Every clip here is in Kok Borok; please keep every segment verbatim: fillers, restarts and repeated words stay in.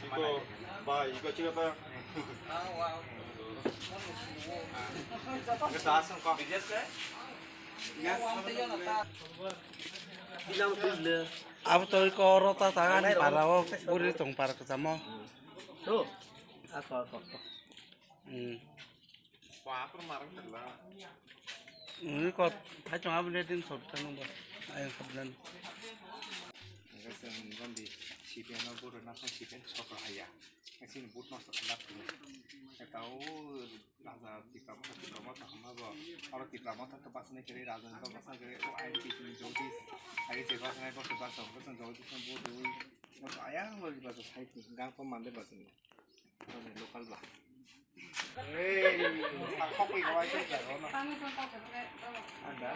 Iko, ba, iko chino ta. Abo to iko oro ta tang ani para o puri tong para kwchamo. Hmm. Ini kot hai chong aboni din sob tanung ba. Ayang sabdan. Enggak sih, enggak di C P N o bodoh nasa C P N sokro haya. Ngasih ni but nasa lap tu. Tahu raja Tipra Motha, Tipra Motha hama bo. Orang Tipra Motha tu pas ni kiri raja ni pas ni kiri. Oh, I N P sini Jogdish. Hari je pas ni pas pas pas ni Jogdish ni bodoh. Ayang lagi pas ni. Gang pemande pas ni. Local ba. Ei, ang khokwi rwai se jago no. Anda.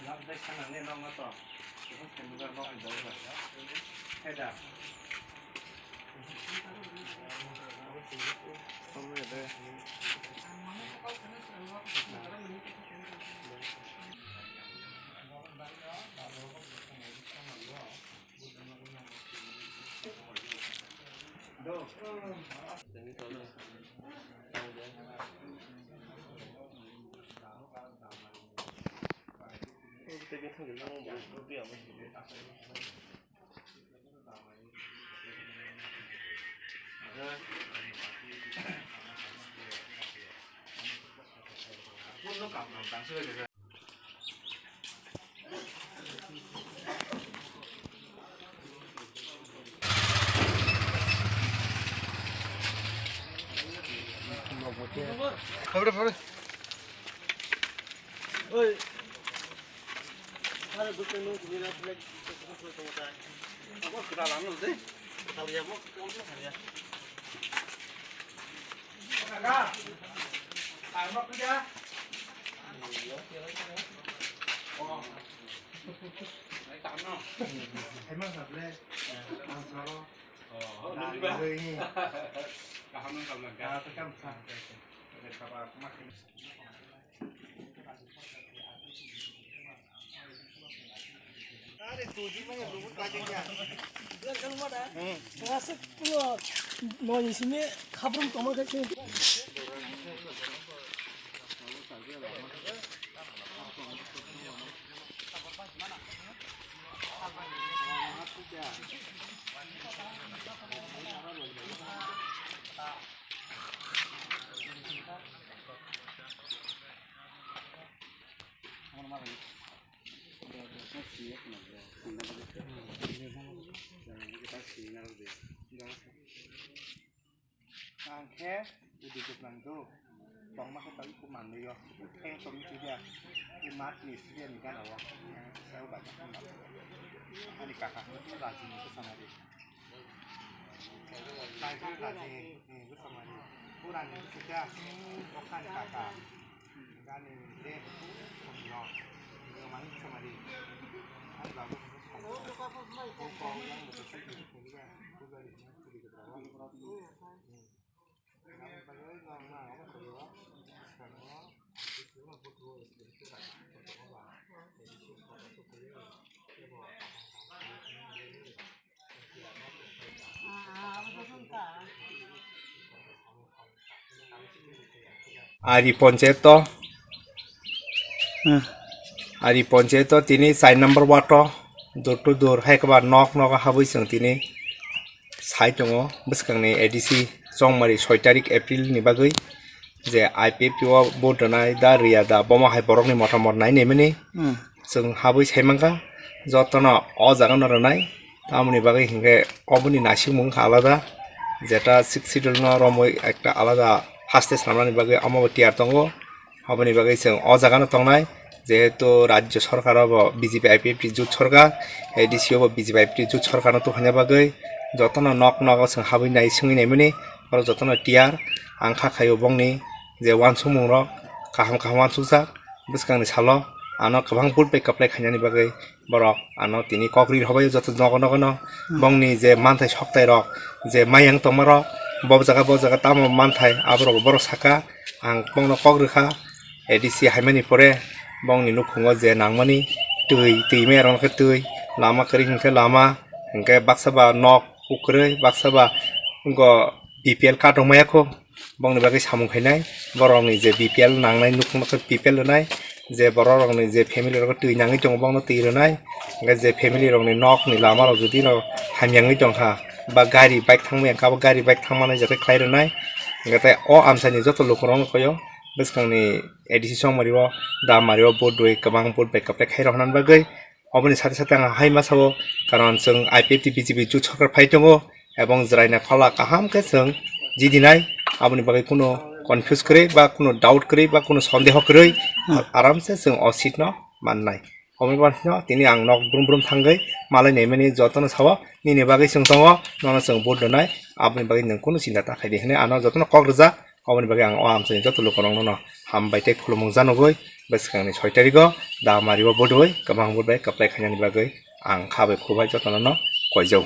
Lab dai sana ne no ma to. Ko kendra no ai dai ba. Heda. Ang khe udi kwplang do. Tongma khe tong khe manliyo. Khe tong khe ya. I mat ni side ni gana o. Sa o ba ani kaka khe raji ni kwchama ri. Raji ni kwchama ri. Pura ni kwchama. Okha ni kaka. Gani de. Tong ro. Mani kwchama ri. Ani babu. Ko ko yang betul sih. Ari ponchayat to, hmm, ari ponchayat to tini char number ward to door to door hai kwbang nok nok habwi chwng tini sai tongo bwskangni A D C Chongmari soi tarik April ni bagwi je I P F T o vote rwnai da rwya da bomo hai borokni motamot nai naimani, hmm, chwng habwi sai mankha jotono o jaga no rwnai. Tamoni bagwi hinkhe oboni naisingmung wngkha alada, jeta Sixth Schedule no romwi ekta alada haste swnamnani bagwi omo bo tiyar tongo. Oboni bagwi chwng o jaga no tongnai, jehetu rajyo sorkar o bo B J P I P F T jut sorkar, A D C o bo B J P I P F T jut sorkar no tubukhaina bagwi jotono nok nogo chwng habwi nai swngwi naimani, oro jotono tiyar. Ang kha khaio bongni je uansukmung rok kaham kaham uansukjak bwskangni salo. ano kwbang vote bai kwplai khainani bagwi borok ano tini kok ri rwbaio joto nogo nogo no. Hmm. Bongni je manthai soktai rok, je mayang tongma rok, bo jaga bo jaga tamo manthai aborok borok saka, ang bongno kok rwkha. A D C haimani pore bongni nukhungo je nangmani twi, twi maya rok khe twi, lama kwrwi hwnkhe lama, hwnkhe baksa ba nok ukwrwi, baksa ba wngkha B P L card rok maya kho. Bongni bagwi samung khainai, borokni je B P L nangnai nukhung nokha B P L rwnai, je borok rokni je family rok twi nangwi tongo bongno twi rwnai, hwnkhe je family rokni nokni lama rok jodi no hamyangwi tongkha ba gari bike thangmaya wngkha bo gari bike thangmani jate khlai rwnai, hwnkhe tei o amchaini joto lukurokno koyo bwskangni A D C songmari o damari o vote rwi kwbang vote bai kwplai khai roknani bagwi. Oboni sate sate ang hai ma sao, karon chwng I P F T B J P jut sarkar phai tongo, ebong jwraina phala kaham khe chwng jidinai, aboni bagwi kunu confuse kwrwi ba kunu doubt kwrwi ba kunu sondeho kwrwi, hmm, aramse chwng o seat no mannai. Oboni bagwi no tini ang nok brum brum thangwi malai naimani jotono sao, nini bagwi chwng tongo, nono chwng vote rwnai, aboni bagwi nwng kunu chinta ta khaidi hwnwi ano jotono kok rwjak. Oboni bagwi ang o amchaini joto lukurokno no hambai tei khulumung janogwi bwskangni soi tarigo damari o bodoi kwbang vote bai kwplai khainani bagwi ang kha bai khu bai jotono no koijao.